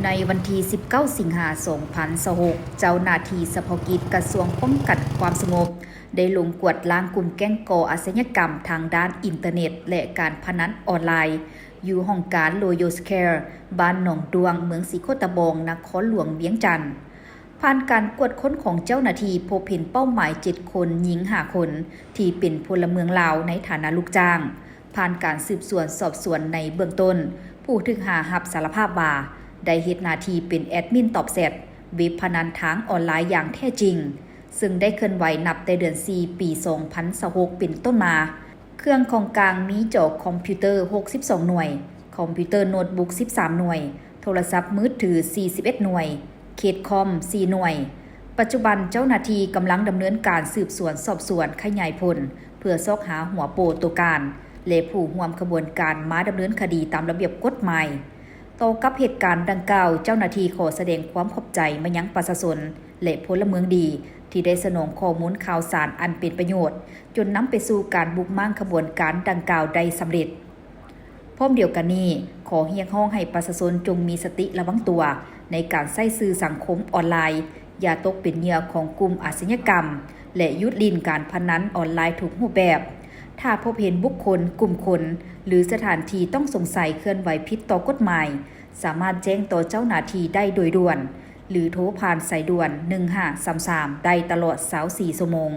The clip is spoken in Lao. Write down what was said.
ໃນວັນທີສິບເກົ້າ ສິງຫາ ສອງພັນຊາວຫົກ ເຈົ້າໜ້າທີ່ສະເພາະກິດກະຊວງປ້ອງກັນຄວາມສະຫງົບ ໄດ້ລົງກວດລ້າງກຸ່ມແກ້ງກໍ່ອາຊະຍາກຳທາງດ້ານອິນເຕີເນັດ ແລະ ການພະນັນອອນລາຍ ຢູ່ຫ້ອງການ Royal Square ບ້ານໜອງດ້ວງ ເມືອງສີໂຄດຕະບອງ ນະຄອນຫຼວງວຽງຈັນ. ຜ່ານການກວດຄົ້ນຂອງເຈົ້າໜ້າທີ່ ພົບເຫັນເປົ້າໝາຍເຈັດຄົນ, ຍິງຫ້າຄົນ ທີ່ເປັນພົນລະເມືອງລາວໃນຖານະລູກຈ້າງ. ຜ່ານການສືບສວນສອບສວນໃນເບື້ອງຕົ້ນ, ຜູ້ຖືກຫາຮັບສາລະພາບວ່າ ໄດ້ເຮັດໜ້າທີ່ເປັນແອດມິນຕອບແຊັດເວັບພະນັນທາງອອນລາຍຢ່າງແທ້ຈິງ, ເຊິ່ງໄດ້ເຄື່ອນໄຫວນັບແຕ່ເດືອນສີ່ ປີສອງພັນຊາວຫົກ ເປັນຕົ້ນມາ. ເຄື່ອງຂອງກາງມີຈໍຄອມພິວເຕີ ຫົກສິບສອງໜ່ວຍ, ຄອມພິວເຕີໂນດບຸກ ສິບສາມໜ່ວຍ, ໂທລະສັບມືຖື ສີ່ສິບເອັດໜ່ວຍ, ເຄສຄອມ ສີ່ໜ່ວຍ. ປັດຈຸບັນເຈົ້າໜ້າທີ່ກຳລັງດຳເນີນການສືບສວນສອບສວນຂະຫຍາຍຜົນ ເພື່ອຊອກຫາຫົວໂປຕົວການ ແລະ ຜູ້ຮ່ວມຂະບວນການມາດຳເນີນຄະດີຕາມລະບຽບກົດໝາຍ. ຕໍ່ກັບເຫດການດັ່ງກ່າວ, ເຈົ້າໜ້າທີ່ຂໍສະແດງຄວາມຂອບໃຈມາຍັງປະຊາຊົນ ແລະ ພົນລະເມືອງດີ ທີ່ໄດ້ສະໜອງຂໍ້ມູນຂ່າວສານອັນເປັນປະໂຫຍດ, ຈົນນຳໄປສູ່ການບຸກມ້າງຂະບວນການດັ່ງກ່າວໄດ້ສຳເລັດ. ພ້ອມດຽວກັນນີ້, ຂໍຮຽກຮ້ອງໃຫ້ປະຊາຊົນຈົ່ງມີສະຕິລະວັງຕົວໃນການໃຊ້ສື່ສັງຄົມອອນລາຍ, ຢ່າຕົກເປັນເຫຍື່ອຂອງກຸ່ມອາຊະຍາກຳ ແລະ ຢຸດຫຼິ້ນການພະນັນອອນລາຍທຸກຮູບແບບ. ຖ້າພົບເຫັນບຸກຄົນ, ກຸ່ມຄົນ ຫຼື ສະຖານທີ່ຕ້ອງສົງໄສເຄື່ອນໄຫວຜິດຕໍ່ກົດໝາຍ, ສາມາດແຈ້ງຕໍ່ເຈົ້າໜ້າທີ່ໄດ້ໂດຍດ່ວນ ຫຼື ໂທຜ່ານສາຍດ່ວນ ໜຶ່ງຫ້າສາມສາມ ໄດ້ຕະຫຼອດ ຊາວສີ່ ຊົ່ວໂມງ.